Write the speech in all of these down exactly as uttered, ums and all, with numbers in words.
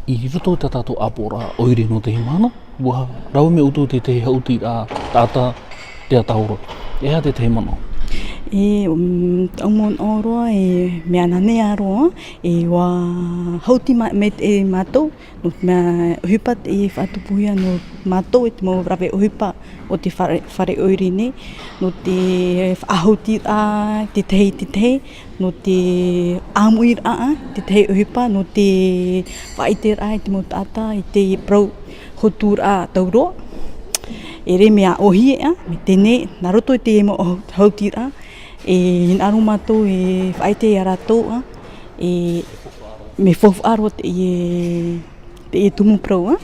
I roto i tā tātou ʻāpoʻoraʻa ʻoire nō teie mahana, ʻua rave mai ʻoutou te, te haʻutiraʻa taʻata teata ora. E aha te tahi manaʻo? E, mm, taʻu manaʻo roa, e mea nānea roa, e ʻua haʻuti ma-, mai te, e mātou, nō te mea ʻohipa teie faʻatupuhia nō mātou, e te mau rave ʻohipa o te fare, fare ʻoire nei, nō te faʻahaʻutiraʻa, te tahi, te tahi, nō te ʻāmuiraʻa, te tahi ʻohipa, nō te faʻaʻiteraʻa i te mau taʻata, i te parau hoturaʻa tauroa. E rē mea ʻōhie ā, mai teie nei, nā roto i te mau hau-, haʻutiraʻa, e hinaʻaro mātou e faʻaʻite ia rātou ā, e mea faufaʻa roa teie, teie tumu parau ā.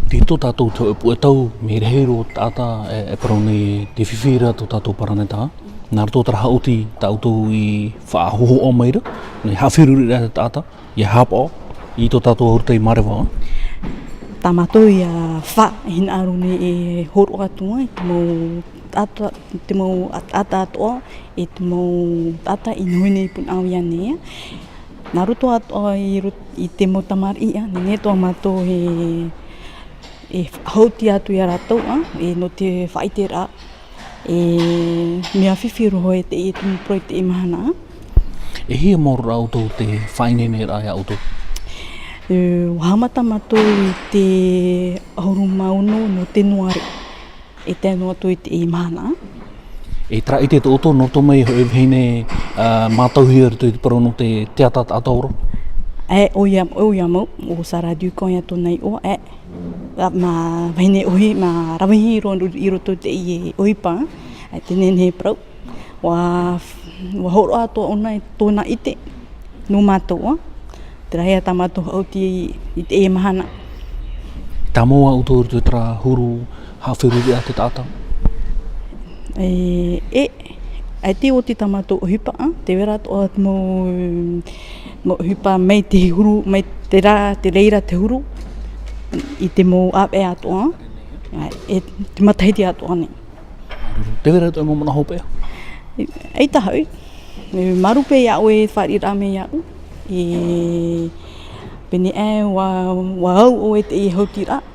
Tei roto tātou te hōʻē puʻe tau, mea rahi roa taʻata e, e parau nei te fifi ra tō tātou paraneta. Nā roto terā haʻuti tā ʻoutou i faʻahohoʻa mai ra, nei haʻaferuri ra te taʻata, ʻia haʻapaʻo i tō tātou aurutei māreva. Tā mātou ïa fā, e hinaʻaro nei e hōroʻa atu ā i te mau taʻata, te mau taʻata atoʻa, e te mau taʻata i noho nei i Punaʻauia nei. Nā roto atoʻa i rot-, i te mau tamariʻi ā, nehenehe atoʻa mātou e, e haʻuti atu ia rātou ā, e nō te faʻaʻiteraʻa, e mea fifi roa hoʻi teie tumu parau i teie mahana ā. E hia mau ra ʻoutou te faʻaineineraʻa ia ʻoutou? E, ʻua haʻamata mātou i te ʻahuru mā ono nō Tenuare. E tae noa atu i teie mahana. E terā ʻite tō ʻoutou nō roto mai hōʻē vahine, ā, mātauhia i roto i te parau nō te teata taʻata ora? ʻĒ, ʻoia, ʻoia mau, ʻo Sarah Ducamp ïa tōna iʻoa, ʻē. Ā, mā vahine ʻōhie, mā rave hia roa i roto i teie ʻohipa, ā, te nehenehe parau. ʻUa, ʻua hōroʻa atoʻa ʻōna i tōna ʻite nō mātou ā. Terā ïa tā mātou haʻuti i, i teie mahana. Tāmau ā ʻoutou i roto i terā huru haʻaferuriʻa te taʻata? E, ʻē, ʻaita i oti tā mātou ʻohipa ā, tē vai ra atoʻa te mau, mau ʻohipa mai te huru, mai terā, te reira te huru, i te mau ʻāvaʻe atoʻa, ā, e te matahiti atoʻa nei. Tē vai ra atoʻa mau manaʻo hopeʻa? ʻAita hoʻi. E, māuruuru paʻi iā ʻoe e fāriʻiraʻa mai iāʻu. E, pēnei aʻe, ʻua, ʻua au ʻoe i teie haʻutiraʻa.